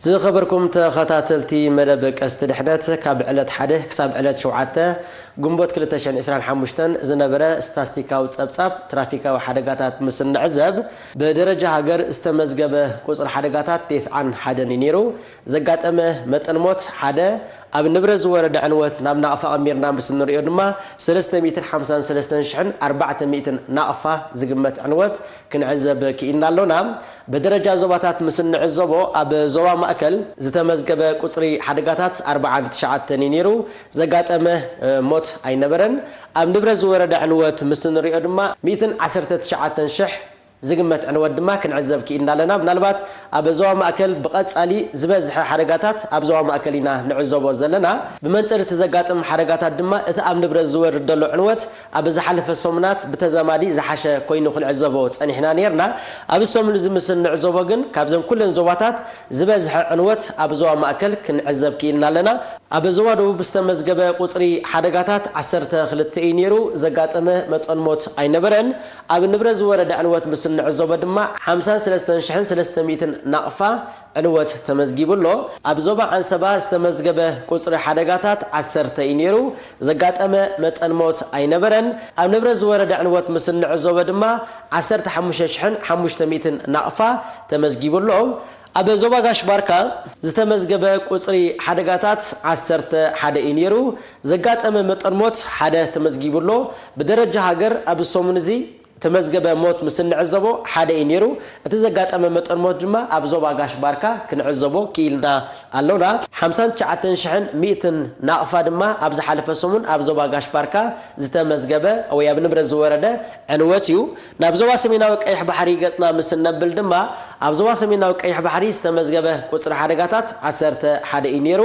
ዝኸበርኩም ተኸታተልቲ መደብ ቀስቲ ድሕነት፣ ካብ ዕለት ሓደ ክሳብ ዕለት ሸውዓተ ግንቦት ክልተ ሽሕን ዕስራን ሓሙሽተን ዝነበረ ስታስቲካዊ ጸብጻብ ትራፊካዊ ሓደጋታት ምስ እንዕዘብ፣ ብደረጃ ሃገር ዝተመዝገበ ቁጽሪ ሓደጋታት ተስዓን ሓደን እዩ ነይሩ። ዘጋጠመ መጠን ሞት ሓደ፣ ኣብ ንብረት ዝወረደ ዕንወት ናብ ናቕፋ ቀሚርና ምስ እንሪኦ ድማ ሰለስተ ሚእትን ሓምሳን ሰለስተን ሽሕን ኣርባዕተ ሚእትን ናቕፋ ዝግመት ዕንወት ክንዕዘብ ክኢልና ኣሎና። ብደረጃ ዞባታት ምስ እንዕዘቦ፣ ኣብ ዞባ ማእከል ዝተመዝገበ ቁጽሪ ሓደጋታት ኣርብዓን ትሽዓተን እዩ ነይሩ። ዘጋጠመ፣ እ፣ ሞት ኣይነበረን። ኣብ ንብረት ዝወረደ ዕንወት ምስ እንሪኦ ድማ ሚእትን ዓሰርተ ትሽዓተን ሽሕ ዝግመት ዕንወት ድማ ክንዕዘብ ክኢልና ኣለና። ምናልባት ኣብ ዞባ ማእከል ብቐጻሊ ዝበዝሐ ሓደጋታት ኣብ ዞባ ማእከል ኢና ንዕዘቦ ዘለና። ብመንጽር እቲ ዘጋጥም ሓደጋታት ድማ እቲ ኣብ ንብረት ዝወርድ ዘሎ ዕንወት ኣብ ዝሓለፈ ሰሙናት ብተዛማዲ ዝሓሸ ኮይኑ ክንዕዘቦ ጸኒሕና ነይርና። ኣብዚ ሰሙን እዚ ምስ እንዕዘቦ ግን ካብዘን ኩለን ዞባታት ዝበዝሐ ዕንወት ኣብ ዞባ ማእከል ክንዕዘብ ክኢልና ኣለና። ኣብ ዞባ ደቡብ ዝተመዝገበ ቁጽሪ ሓደጋታት ዓሰርተ ክልተ እዩ ነይሩ። ዘጋጠመ መጠን ሞት ኣይነበረን። ኣብ ንብረት ዝወረደ ዕንወት ምስ እንዕዘቦ ድማ ሓምሳን ሰለስተን ሽሕን ሰለስተ ሚእትን ናቕፋ ዕንወት ተመዝጊቡ ኣሎ። ኣብ ዞባ ዓንሰባ ዝተመዝገበ ቁጽሪ ሓደጋታት ዓሰርተ እዩ ነይሩ። ዘጋጠመ መጠን ሞት ኣይነበረን። ኣብ ንብረት ዝወረደ ዕንወት ምስ እንዕዘቦ ድማ ዓሰርተ ሓሙሽተ ሽሕን ሓሙሽተ ሚእትን ናቕፋ ተመዝጊቡ ኣሎ። ኣብ ዞባ ጋሽ ባርካ ዝተመዝገበ ቁጽሪ ሓደጋታት ዓሰርተ ሓደ እዩ ነይሩ። ዘጋጠመ መጠን ሞት ሓደ ተመዝጊቡ ኣሎ። ብደረጃ ሃገር ኣብ ሰሙን እዚ ተመዝገበ ሞት ምስ እንዕዘቦ ሓደ እዩ ነይሩ። እቲ ዘጋጠመ መጠን ሞት ድማ ኣብ ዞባ ጋሽ ባርካ ክንዕዘቦ ክኢልና ኣሎና። ሓምሳን ትሽዓተን ሽሕን ሚእትን ናቕፋ ድማ ኣብ ዝሓለፈ ሰሙን ኣብ ዞባ ጋሽ ባርካ ዝተመዝገበ ወይ ኣብ ንብረት ዝወረደ ዕንወት እዩ። ናብ ዞባ ሰሜናዊ ቀይሕ ባሕሪ ገጽና ምስ እነብል ድማ፣ ኣብ ዞባ ሰሜናዊ ቀይሕ ባሕሪ ዝተመዝገበ ቁጽሪ ሓደጋታት ዓሰርተ ሓደ እዩ ነይሩ።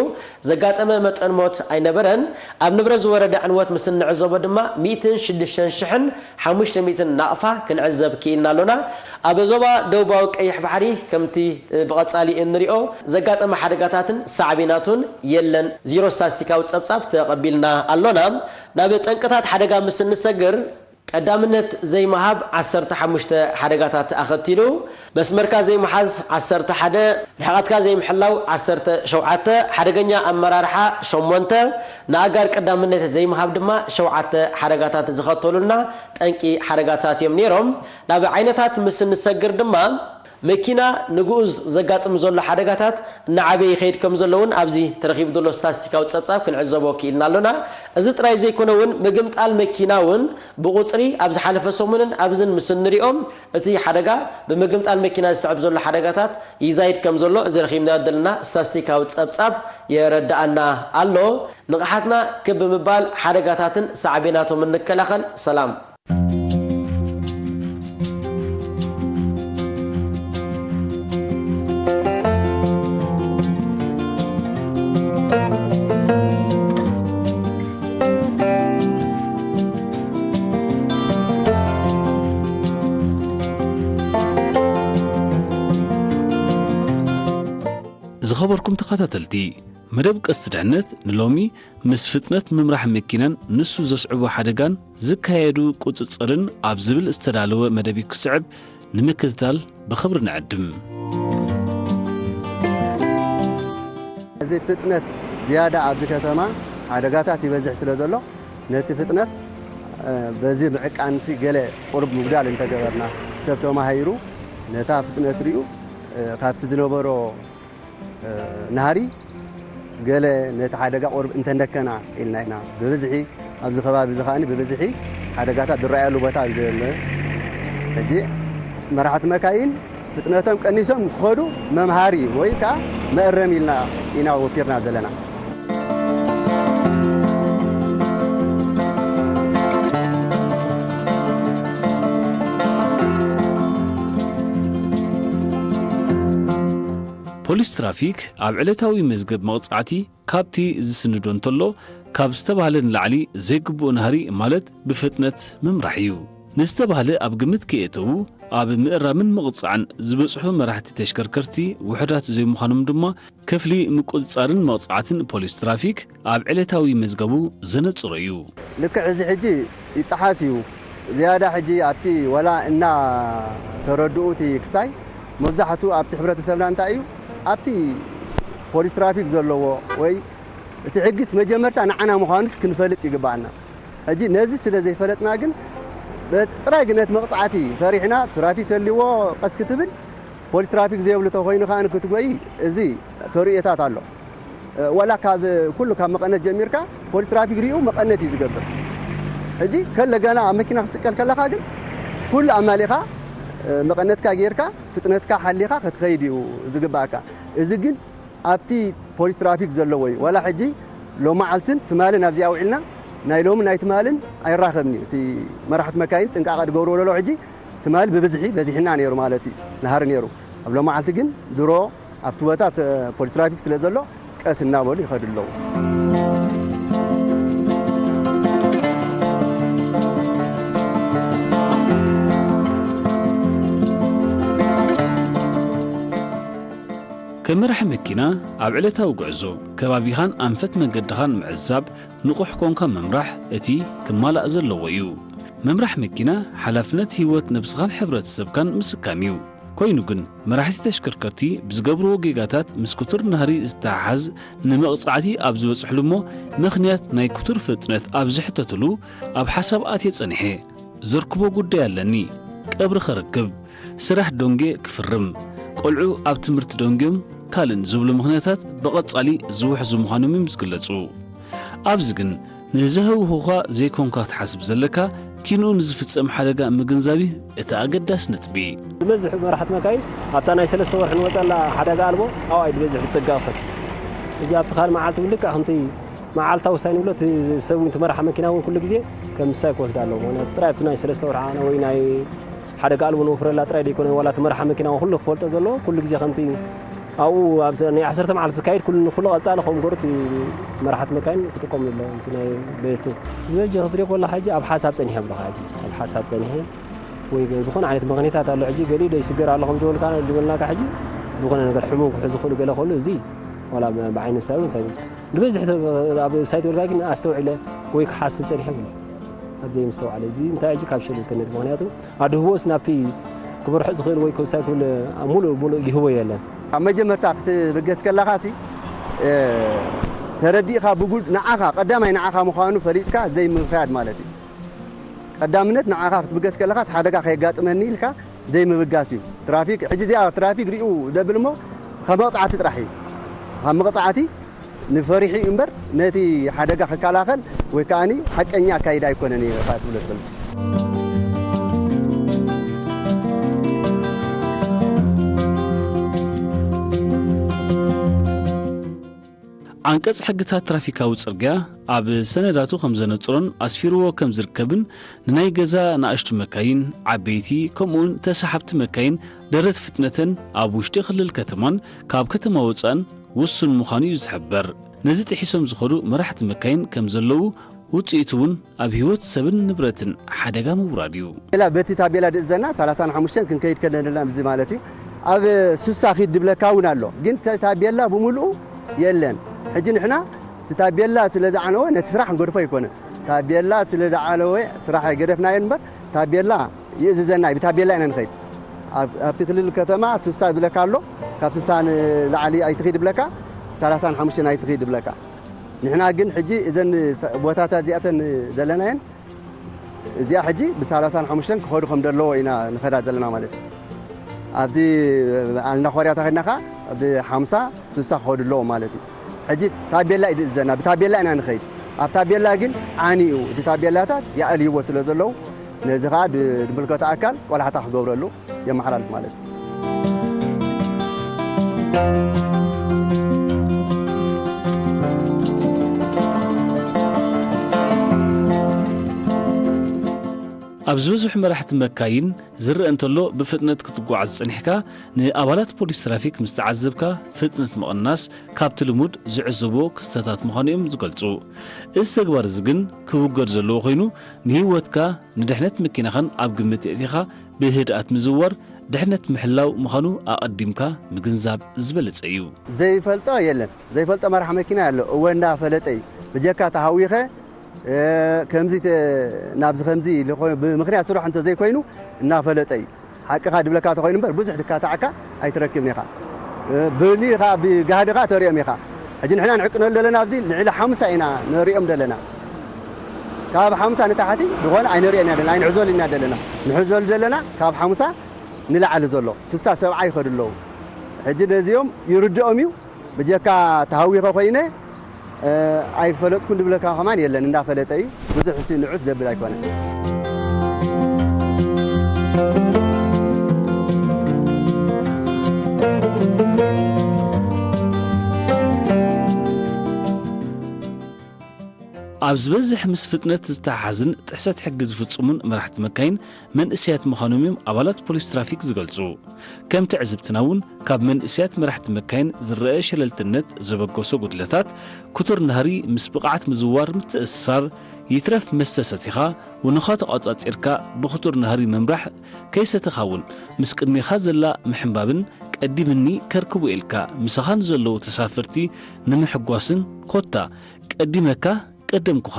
ዘጋጠመ መጠን ሞት ኣይነበረን። ኣብ ንብረት ዝወረደ ዕንወት ምስ እንዕዘቦ ድማ ሚእትን ሽዱሽተን ሽሕን ሓሙሽተ ሚእትን ናቕፋ ክንዕዘብ ክኢልና ኣሎና። ኣብ ዞባ ደቡባዊ ቀይሕ ባሕሪ ከምቲ፣ እ፣ ብቐጻሊ እንሪኦ ዘጋጠመ ሓደጋታትን ሳዕቤናቱን የለን። ዚሮ ስታስቲካዊ ጸብጻብ ተቐቢልና ኣሎና። ናብ ጠንቅታት ሓደጋ ምስ እንሰግር፣ ቀዳምነት ዘይምሃብ ዓሰርተ ሓሙሽተ ሓደጋታት ኣኸቲሉ፣ መስመርካ ዘይምሓዝ ዓሰርተ ሓደ፣ ርሕቐትካ ዘይምሕላው ዓሰርተ ሸውዓተ፣ ሓደገኛ ኣመራርሓ ሸሞንተ፣ ንኣጋር ቀዳምነት ዘይምሃብ ድማ ሸውዓተ ሓደጋታት ዝኸተሉልና ጠንቂ ሓደጋታት እዮም ነይሮም። ናብ ዓይነታት ምስ እንሰግር ድማ፣ መኪና ንግኡዝ ዘጋጥም ዘሎ ሓደጋታት እናዓበየ ይኸይድ ከም ዘሎ እውን ኣብዚ ተረኺቡ ዘሎ ስታስቲካዊ ጸብጻብ ክንዕዘቦ ክኢልና ኣሎና። እዚ ጥራይ ዘይኮነ እውን ምግምጣል መኪና እውን ብቁጽሪ ኣብ ዝሓለፈ ሰሙንን ኣብዝን ምስ እንሪኦም እቲ ሓደጋ ብምግምጣል መኪና ዝስዕብ ዘሎ ሓደጋታት ይዛይድ ከም ዘሎ እዚ ረኺብናዮ ዘለና ስታስቲካዊ ጸብጻብ የረድኣና ኣሎ። ንቕሓትና ክብ ብምባል ሓደጋታትን ሳዕቤናቶምን ንከላኸል። ሰላም። ዝኸበርኩም ተኸታተልቲ፣ መደብ ቀስቲ ድሕነት ንሎሚ ምስ ፍጥነት ምምራሕ መኪናን ንሱ ዘስዕቦ ሓደጋን ዝካየዱ ቁጽጽርን ኣብ ዝብል ዝተዳለወ መደብ እዩ ክስዕብ ንምክትታል ብኽብሪ ንዕድም። እዚ ፍጥነት ዝያዳ ኣብዚ ከተማ ሓደጋታት ይበዝሕ ስለ ዘሎ፣ ነቲ ፍጥነት፣ እ፣ በዚ ምዕቃንሲ ገለ ቁሩብ ምጉዳል እንተገበርና፣ ሰብ ተማሂሩ ነታ ፍጥነት ሪኡ፣ እ፣ ካብቲ ዝነበሮ ናህሪ ገለ ነቲ ሓደጋ ቁሩብ እንተንደከና ኢልና ኢና። ብብዝሒ ኣብዚ ከባቢ እዚ ከኣ ብብዝሒ ሓደጋታት ዝረኣየሉ ቦታ እዩ ዘሎ። ሕጂ መራሕቲ መካይን ፍጥነቶም ቀኒሶም ክኸዱ መምሃሪ ወይ ከኣ መእረሚ ኢልና ኢና ወፊርና ዘለና። ፖሊስ ትራፊክ ኣብ ዕለታዊ መዝገብ መቕጻዕቲ ካብቲ ዝስንዶ እንተሎ፣ ካብ ዝተባህለ ንላዕሊ ዘይግቡእ ናህሪ ማለት ብፍጥነት ምምራሕ እዩ። ንዝተባህለ ኣብ ግምት ከየእተዉ፣ ኣብ ምእራምን ምቕጻዕን ዝበጽሑ መራሕቲ ተሽከርከርቲ ውሑዳት ዘይምዃኖም ድማ ክፍሊ ምቁጽጻርን መቕጻዕትን ፖሊስ ትራፊክ ኣብ ዕለታዊ መዝገቡ ዘነጽሮ እዩ። ልክዕ እዚ ሕጂ ይጠሓስ እዩ። ዝያዳ ሕጂ ኣብቲ ወላ እና ተረድኡ እቲ ክሳይ መብዛሕቱ ኣብቲ ሕብረተሰብና እንታይ እዩ ኣብቲ ፖሊስ ትራፊክ ዘለዎ ወይ እቲ ሕጊስ መጀመርታ ንዓና ምዃኑስ ክንፈልጥ ይግባኣና። ሕጂ ነዚ ስለ ዘይፈለጥና ግን በቲ ጥራይ ግን ነቲ መቕጻዕቲ ፈሪሕና ትራፊክ ተልዎ ቀስ ክትብል ፖሊስ ትራፊክ ዘይብሉ ተኾይኑ ከኣ ክትጎይ እዚ ተርእዮታት ኣሎ። ወላ ካብ ኩሉ ካብ መቐነት ጀሚርካ ፖሊስ ትራፊክ ሪኡ መቐነት እዩ ዝገብር። ሕጂ ከለገና ኣብ መኪና ክስቀል ከለኻ ግን ኩሉ ኣማሊኻ መቐነትካ ጌርካ ፍጥነትካ ሓሊኻ ክትኸይድ እዩ ዝግባኣካ። እዚ ግን ኣብቲ ፖሊስ ትራፊክ ዘለዎ እዩ። ዋላ ሕጂ ሎማዓልትን ትማልን ኣብዚ ኣውዒልና ናይ ሎሚ ናይ ትማልን ኣይራኸብን እዩ። እቲ መራሕቲ መካይን ጥንቃቐ ዝገብርዎ ዘሎ ሕጂ ትማል ብብዝሒ በዚሕና ነይሩ ማለት እዩ። ናሃሪ ነይሩ። ኣብ ሎማዓልቲ ግን ድሮ ኣብቲ ቦታ ተ-፣ ፖሊስ ትራፊክ ስለ ዘሎ ቀስ እናበሉ ይኸዱ ኣለዉ። ከም መራሒ መኪና ኣብ ዕለታዊ ጉዕዞ ከባቢኻን ኣንፈት መገድኻን ምዕዛብ ንቑሕ ኮንካ ምምራሕ እቲ ክማላእ ዘለዎ እዩ። ምምራሕ መኪና ሓላፍነት ህይወት ነብስኻን ሕብረተሰብካን ምስካም እዩ። ኮይኑ ግን መራሕቲ ተሽከርከርቲ ብዝገብርዎ ጌጋታት ምስ ክቱር ናህሪ ዝተሓሓዝ ንመቕጻዕቲ ኣብ ዝበጽሕሉ እሞ ምኽንያት ናይ ክቱር ፍጥነት ኣብ ዝሕተትሉ ኣብ ሓሳብ ኣትየ ጸኒሐ። ዘርክቦ ጉዳይ ኣለኒ፣ ቀብሪ ከርክብ፣ ስራሕ ደንጉየ ክፍርም፣ ቆልዑ ኣብ ትምህርቲ ደንጉዮም ካልእን ዝብሉ ምኽንያታት ብቐጻሊ ዝውሕዙ ምዃኖም እዮም ዝግለጹ። ኣብዚ ግን ንዘህውኹኻ ዘይኮንካ ክትሓስብ ዘለካ ኪንኡ ንዝፍጸም ሓደጋ ምግንዛብ እዩ እቲ ኣገዳሲ ነጥቢ። ዝበዝሕ መራሕቲ መካይን ኣብታ ናይ ሰለስተ ወርሒ ንወፀላ ሓደጋ ኣልቦ ኣብኣ እዩ ዝበዝሕ ዝጥጋቕ ሰብ። ሕጂ ኣብቲ ካልእ መዓልቲ እውን ልክዕ ከምቲ መዓልታዊ ውሳኔ ንብሎ እቲ ሰብ እውን እቲ መራሒ መኪና እውን ኩሉ ግዜ ከም ምሳይ ክወስዳ ኣለዎ። ምክንያቱ ጥራይ ኣብቲ ናይ ሰለስተ ወርሒ ዓነ ወይ ናይ ሓደጋ ኣልቦ ንወፍረላ ጥራይ ደይኮነ ዋላ እቲ መራሒ መኪና እውን ኩሉ ክፈልጦ ዘለዎ ኩሉ ግዜ ከምቲ ኣብኡ ኣብ ናይ ዓሰርተ መዓልቲ ዝካየድ ኩሉ ንኩሉ ቀጻሊ ከምኡ ገሩ እቲ መራሕቲ መካይን ክጥቀሙ ኣለዎም እቲ ናይ ቤልቱ ዝበጀ ክትሪኦ ከላ ሕጂ ኣብ ሓሳብ ጸኒሐ ብለኻ ሕጂ ኣብ ሓሳብ ጸኒሐ ወይ ዝኾነ ዓይነት ምኽንያታት ኣሎ ሕጂ ገሊኡ ዶ ይስገር ኣሎ ከም ዝበልካ ዝበልናካ ሕጂ ዝኾነ ነገር ሕሙም ክሕዝ ዝኽእሉ ገለ ከሉ እዚ ዋላ ብዓይኒ ሰብ ሰብ ንበዝሕ ኣብ ሳይት ወልካ ግን ኣስተውዒለ ወይ ክሓስብ ጸኒሐ ብሎ ኣብ ዘይምስተውዓለ እዚ እንታይ ሕጂ ካብ ሸለልተነት ምኽንያቱ ኣድህቦስ ናብቲ ክበርሖ ዝኽእል ወይ ክውሳይ ክብል ሙሉእ ሙሉእ ይህቦ የለን። ኣብ መጀመርታ ክትብገስ ከለኻሲ ተረዲእኻ ብጉድ ንዓኻ ቀዳማይ ንዓኻ ምዃኑ ፈሊጥካ ዘይምኽያድ ማለት እዩ። ቀዳምነት ንዓኻ ክትብገስ ከለኻስ ሓደጋ ከየጋጥመኒ ኢልካ ዘይምብጋስ እዩ። ትራፊክ ሕጂ እዚኣ ትራፊክ ሪኡ ደብል እሞ ካብ መቕፃዕቲ ጥራሕ እዩ። ካብ መቕፃዕቲ ንፈሪሑ እዩ እምበር ነቲ ሓደጋ ክከላኸል ወይ ከዓኒ ሓቀኛ ኣካይዳ ኣይኮነን እዩ ኢኻ ትብሎ ትፈልጥ። ዓንቀጽ ሕግታት ትራፊካዊ ጽርግያ ኣብ ሰነዳቱ ከም ዘነጽሮን ኣስፊርዎ ከም ዝርከብን ንናይ ገዛ ንኣሽቱ መካይን፣ ዓበይቲ ከምኡውን ተሳሓብቲ መካይን ደረት ፍጥነተን ኣብ ውሽጢ ክልል ከተማን ካብ ከተማ ወጻእን ውሱን ምዃኑ እዩ ዝሕበር። ነዚ ጥሒሶም ዝኸዱ መራሕቲ መካይን ከም ዘለዉ ውጽኢቱ እውን ኣብ ህይወት ሰብን ንብረትን ሓደጋ ምውራድ እዩ። ላ በቲ ታቤላ ድእዘና ሰላሳን ሓሙሽተን ክንከይድ ከለና እዚ ማለት እዩ። ኣብ ስሳ ኺድ ድብለካ እውን ኣሎ፣ ግን ተ- ታቤላ ብምልኡ የለን። ሕጂ ንሕና እቲ ታቤላ ስለ ዝዓነወ ነቲ ስራሕ ንገድፎ ኣይኮነ። ታቤላ ስለ ዝዓነወ ስራሕ ኣይገደፍናዮ እምበር ታቤላ ይእዝዘና እዩ። ብታቤላ ኢና ንኸይድ። ኣብ- ኣብቲ ክልል ከተማ ስሳ ዝብለካ ኣሎ፣ ካብ ስሳ ንላዕሊ ኣይትኺድ ብለካ፣ ሰላሳን ሓሙሽተን ኣይትኺድ ብለካ። ንሕና ግን ሕጂ እዘን ቦታታት እዚኣተን ዘለናየን እዚኣ ሕጂ ብሳላሳን ሓሙሽተን ክኸዱ ከም ዘለዎ ኢና ንኸዳ ዘለና ማለት እዩ። ኣብዚ ኣልና ኮርያ ተኸድናኻ ብሓምሳ ስሳ ክኸዱ ኣለዎ ማለት እዩ። ሕጂ ታቤላ እዩ ዝእዘና፣ ብታቤላ ኢና ንኸይድ። ኣብ ታቤላ ግን ዓኒ እዩ፣ እቲ ታቤላታት ይኣልይዎ ስለ ዘለዉ ነዚ ኸዓ ዝምልከቶ ኣካል ቆላሕታ ክገብረሉ የመሓላልፍ ማለት እዩ። ኣብ ዝበዝሑ መራሕቲ መካይን ዝረአ እንተሎ ብፍጥነት ክትጓዓዝ ጸኒሕካ ንኣባላት ፖሊስ ትራፊክ ምስ ተዓዘብካ ፍጥነት ምቕናስ ካብቲ ልሙድ ዝዕዘቦ ክስተታት ምዃኑ እዮም ዝገልጹ። እዚ ተግባር እዚ ግን ክውገድ ዘለዎ ኮይኑ ንህይወትካ ንድሕነት መኪናኻን ኣብ ግምት የእቲኻ ብህድኣት ምዝዋር ድሕነት ምሕላው ምዃኑ ኣቐዲምካ ምግንዛብ ዝበለጸ እዩ። ዘይፈልጦ የለን። ዘይፈልጦ መራሕ መኪና ኣሎ። እወ እንዳፈለጠ እዩ። ብጀካ ተሃዊኸ ከምዚ ናብዚ ከምዚ ብምኽንያት ስራሕ እንተዘይኮይኑ እናፈለጠ እዩ። ሓቅኻ ድብለካ ተኾይኑ እምበር ብዙሕ ድካታዕካ ኣይትረክብን ኢኻ። ብሊ ኢኻ ብጋህዲ ኸዓ ተሪኦም ኢኻ። ሕጂ ንሕና ንዕቅነሉ ዘለና ኣብዚ ልዕሊ ሓምሳ ኢና ንሪኦም ዘለና። ካብ ሓምሳ ንታሕቲ ዝኾነ ኣይንሪእን ኢና ዘለና፣ ኣይንሕዘሉ ኢና ዘለና። ንሕዘሉ ዘለና ካብ ሓምሳ ንላዕሊ ዘሎ ስሳ ሰብዓ ይኸዱ ኣለዉ። ሕጂ ነዚኦም ይርድኦም እዩ። ብጀካ ተሃዊኸ ኮይነ ኣይፈለጥኩን ዝብለካ ከማን የለን፣ እንዳፈለጠ እዩ። ብዙሕ እሱ ንዑስ ዘብል ኣይኮነን። ኣብ ዝበዝሕ ምስ ፍጥነት ዝተሓሓዝን ጥሕሰት ሕጊ ዝፍጽሙን መራሕቲ መካይን መንእሰያት ምዃኖም እዮም ኣባላት ፖሊስ ትራፊክ ዝገልጹ። ከም ትዕዝብትና እውን ካብ መንእሰያት መራሕቲ መካይን ዝረአ ሸለልትነት ዘበገሶ ጉድለታት ክቱር ናህሪ ምስ ብቕዓት ምዝዋር ምትእስሳር ይትረፍ መስተ ሰቲኻ ውንኻ ተቋጻጺርካ ብኽቱር ናህሪ ምምራሕ ከይሰተኻ እውን ምስ ቅድሜኻ ዘላ ምሕንባብን ቀዲምኒ ከርክቡ ኢልካ ምሳኻ ንዘለዉ ተሳፈርቲ ንምሕጓስን ኮታ ቀዲመካ ቀደምኩኻ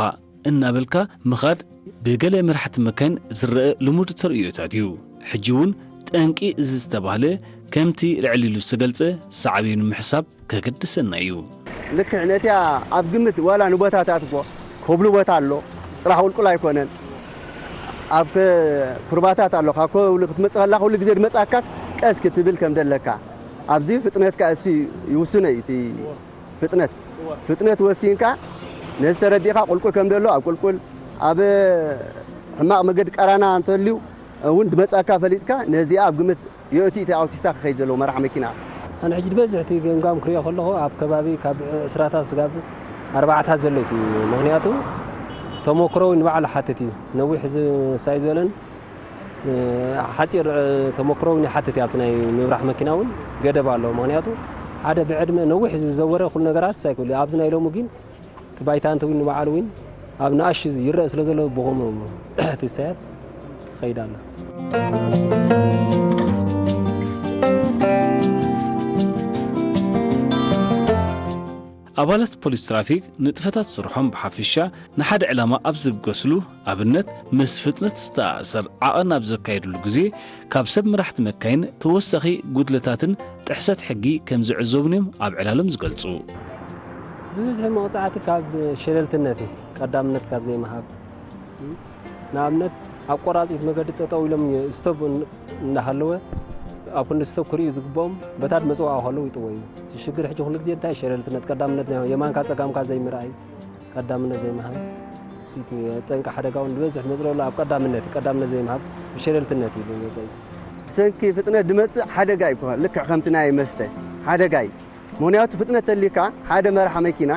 እናበልካ ምኻድ ብገለ መራሕቲ መካይን ዝረአ ልሙድ ተርእዮታት እዩ። ሕጂ እውን ጠንቂ እዚ ዝተባህለ ከምቲ ልዕል ኢሉ ዝተገልጸ ሳዕቤኑ ምሕሳብ ከገድሰና እዩ። ልክዕ ነቲኣ ኣብ ግምት ዋላ ንቦታታት እኮ ከብሉ ቦታ ኣሎ፣ ጥራሕ ቁልቁል ኣይኮነን። ኣብ ኩርባታት ኣሎ፣ ካብ ከብሉ ክትመጽእ ከላ ኩሉ ግዜ ድመጻካስ ቀስ ክትብል ከም ዘለካ ኣብዚ ፍጥነትካ እሱ ይውስነ እዩ እቲ ፍጥነት ፍጥነት ወሲንካ ነዚ ተረዲእካ ቁልቁል ከም ዘሎ ኣብ ቁልቁል ኣብ ሕማቕ መገዲ ቀራና እንተልዩ እውን ድመጻካ ፈሊጥካ ነዚኣ ኣብ ግምት የእቲ እቲ ኣውቲስታ ክኸይድ ዘለዎ መራሕ መኪና። ኣነ ሕጂ ዝበዝሕ እቲ ገምጋም ክሪኦ ከለኹ ኣብ ከባቢ ካብ ዕስራታት ስጋብ ኣርባዕታት ዘሎ እዩ። ምክንያቱ ተመክሮ እውን ንባዕሉ ሓትት እዩ። ነዊሕ እዚ ሳይ ዝበለን ሓፂር ተመክሮ እውን ይሓትት እዩ። ኣብቲ ናይ ምብራሕ መኪና እውን ገደብ ኣለዎ። ምክንያቱ ሓደ ብዕድመ ነዊሕ ዝዘወረ ኩሉ ነገራት ሳይክል ኣብዚ ናይ ሎሚ ግን እቲ ባይታ እንተ እውን ንባዕሉ እውን ኣብ ንኣሽ ይረአ ስለ ዘሎ ብኸምኡ እቲ ሳያት ይኸይድ ኣሎ። ኣባላት ፖሊስ ትራፊክ ንጥፈታት ስርሖም ብሓፈሻ ንሓደ ዕላማ ኣብ ዝብገስሉ ኣብነት ምስ ፍጥነት ዝተኣእሰር ዓቐን ኣብ ዘካየድሉ ግዜ ካብ ሰብ መራሕቲ መካይን ተወሳኺ ጉድለታትን ጥሕሰት ሕጊ ከም ዝዕዘቡን እዮም ኣብ ዕላሎም ዝገልጹ። ብብዝሒ መቕጻዕቲ ካብ ሸለልትነት እዩ፣ ቀዳምነት ካብ ዘይምሃብ። ንኣብነት ኣብ ቆራፂት መገዲ ጠጠው ኢሎም ስቶብ እንዳሃለወ ኣብ ክንዲ ስቶብ ክርእዩ ዝግብኦም በታ ድመፅዋ ከለዉ ይጥወዩ። እቲ ሽግር ሕጂ ኩሉ ግዜ እንታይ ሸለልትነት ቀዳምነት ናይ የማንካ ፀጋምካ ዘይምርኣይ ቀዳምነት ዘይምሃብ። እሱ እቲ ጠንቂ ሓደጋ እውን ዝበዝሕ ዝመፅእ ዘሎ ኣብ ቀዳምነት እዩ። ቀዳምነት ዘይምሃብ ብሸለልትነት እዩ ዝመፀ እዩ። ብሰንኪ ፍጥነት ዝመፅእ ሓደጋ እዩ እኮ ልክዕ ከምቲ ናይ መስተ ሓደጋ እዩ። ምኽንያቱ ፍጥነት ተሊካ ሓደ መራሒ መኪና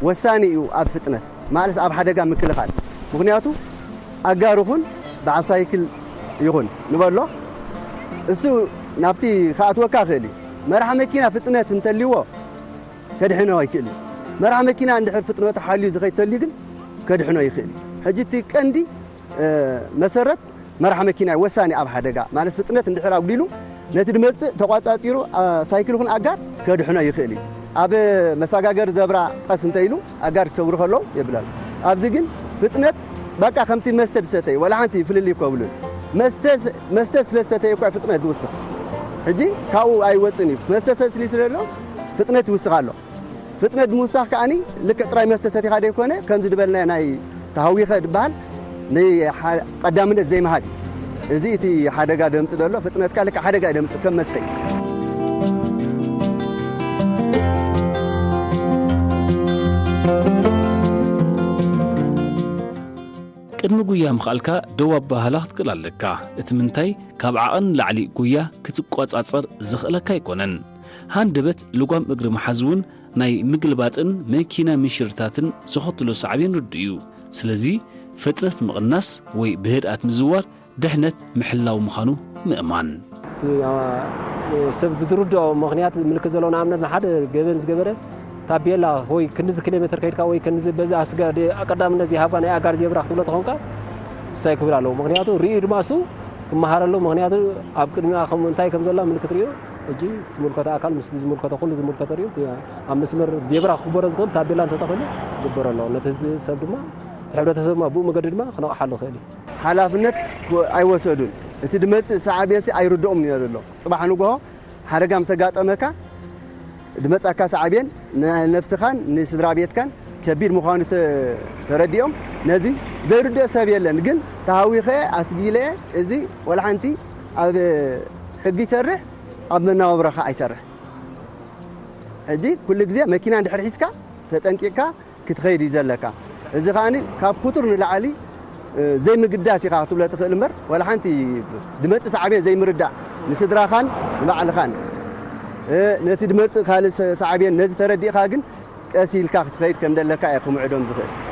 ወሳኒ እዩ ኣብ ፍጥነት ማለት ኣብ ሓደጋ ምክልኻል። ምኽንያቱ ኣጋር ይኹን በዓል ሳይክል ይኹን ንበሎ እሱ ናብቲ ክኣትወካ ይኽእል እዩ። መራሒ መኪና ፍጥነት እንተልይዎ ከድሕኖ ይክእል እዩ። መራሒ መኪና እንድሕር ፍጥነቱ ሓልዩ ዝኸይድ ተልዩ ግን ከድሕኖ ይኽእል እዩ። ሕጂ እቲ ቀንዲ መሰረት መራሕ መኪና እዩ ወሳኒ ኣብ ሓደጋ ማለት ፍጥነት እንድሕር ኣጉዲሉ ነቲ ድመፅእ ተቋፃፂሩ ሳይክል ይኹን ኣጋር ከድሕኖ ይኽእል እዩ። ኣብ መሰጋገሪ ዘብራ ቀስ እንተ ኢሉ ኣጋር ክሰግሩ ከለዉ የብላሉ። ኣብዚ ግን ፍጥነት በቃ ከምቲ መስተ ዝሰተዩ ዋላ ሓንቲ ፍልልይ ከብሉን መስተ ስለ ዝሰተየ እኳ ፍጥነት ዝውስኽ ሕጂ ካብኡ ኣይወፅን እዩ። መስተ ሰትሊ ስለ ዘሎ ፍጥነት ይውስኽ ኣሎ። ፍጥነት ምውሳኽ ከኣኒ ልክዕ ጥራይ መስተ ሰቲኻ ዘይኮነ ከምዚ ዝበልናዮ ናይ ተሃዊኸ ዝበሃል ናይ ቀዳምነት ዘይምሃብ እዩ። እዚ እቲ ሓደጋ ደምፅ ዘሎ ፍጥነትካ ልክዕ ሓደጋ እዩ ደምፅ ከም መስተ እዩ። ቅድሚ ጉያ ምኽኣልካ ደው ኣበሃህላ ክትክእል ኣለካ። እቲ ምንታይ ካብ ዓቐን ንላዕሊ ጉያ ክትቋጻጸር ዘኽእለካ ኣይኮነን። ሃንደበት ልጓም እግሪ ምሓዝ እውን ናይ ምግልባጥን መኪና ምንሽርታትን ዘኸትሎ ሳዕቤን ርዱእ እዩ። ስለዚ ፍጥነት ምቕናስ ወይ ብህድኣት ምዝዋር ድሕነት ምሕላው ምዃኑ ምእማን። ሰብ ብዝርድኦ ምኽንያት ምልክት ዘለዎ ንኣብነት ንሓደ ገበን ዝገበረ ታቤላ ወይ ክንዚ ኪሎ ሜትር ከይድካ ወይ ክንዚ በዚ ኣስጋ ቀዳምነት ዘይሃብካ ናይ ኣጋር ዜብራ ክትብሎ ተኾንካ እሳይ ክብል ኣለዎ። ምኽንያቱ ርእዩ ድማ እሱ ክመሃረሉ ምኽንያቱ ኣብ ቅድሚኣ ከም እንታይ ከም ዘላ ምልክት ርእዩ ሕጂ ዝምልከቶ ኣካል ምስ ዝምልከቶ ኩሉ ዝምልከቶ ርእዩ ኣብ መስመር ዜብራ ክግበሮ ዝኽእል ታቤላ እንተተኽሉ ክግበሮ ኣለዎ። ነቲ ሰብ ድማ እቲ ሕብረተሰብ ድማ ብኡ መገዲ ድማ ክነቕሓሉ ይኽእል እዩ። ሓላፍነት ኣይወሰዱን። እቲ ድመፅእ ሰዓቤንሲ ኣይርድኦም ነይሩ ኣሎ። ፅባሕ ንግሆ ሓደጋ ምስ ኣጋጠመካ ድመጻካ ሳዕቤን ንነብስኻን ንስድራ ቤትካን ከቢድ ምዃኑ ተረዲኦም ነዚ ዘይርድኦ ሰብ የለን። ግን ተሃዊኸ ኣስጊለ እዚ ወላ ሓንቲ ኣብ ሕጊ ይሰርሕ ኣብ መናባብሮኻ ኣይሰርሕ። ሕጂ ኩሉ ግዜ መኪና እንድሕር ሒዝካ ተጠንቂቕካ ክትኸይድ እዩ ዘለካ። እዚ ከኣ ካብ ክቱር ንላዕሊ ዘይምግዳስ ኢኻ ክትብሎ ትኽእል እምበር ዋላ ሓንቲ ድመጽእ ሳዕቤን ዘይምርዳእ ንስድራኻን ንባዕልኻን ነቲ ድመጽእ ካልእ ሳዕቤን ነዚ ተረዲእኻ ግን ቀስ ኢልካ ክትኸይድ ከም ዘለካ እየ ክምዕዶም ዝኽእል።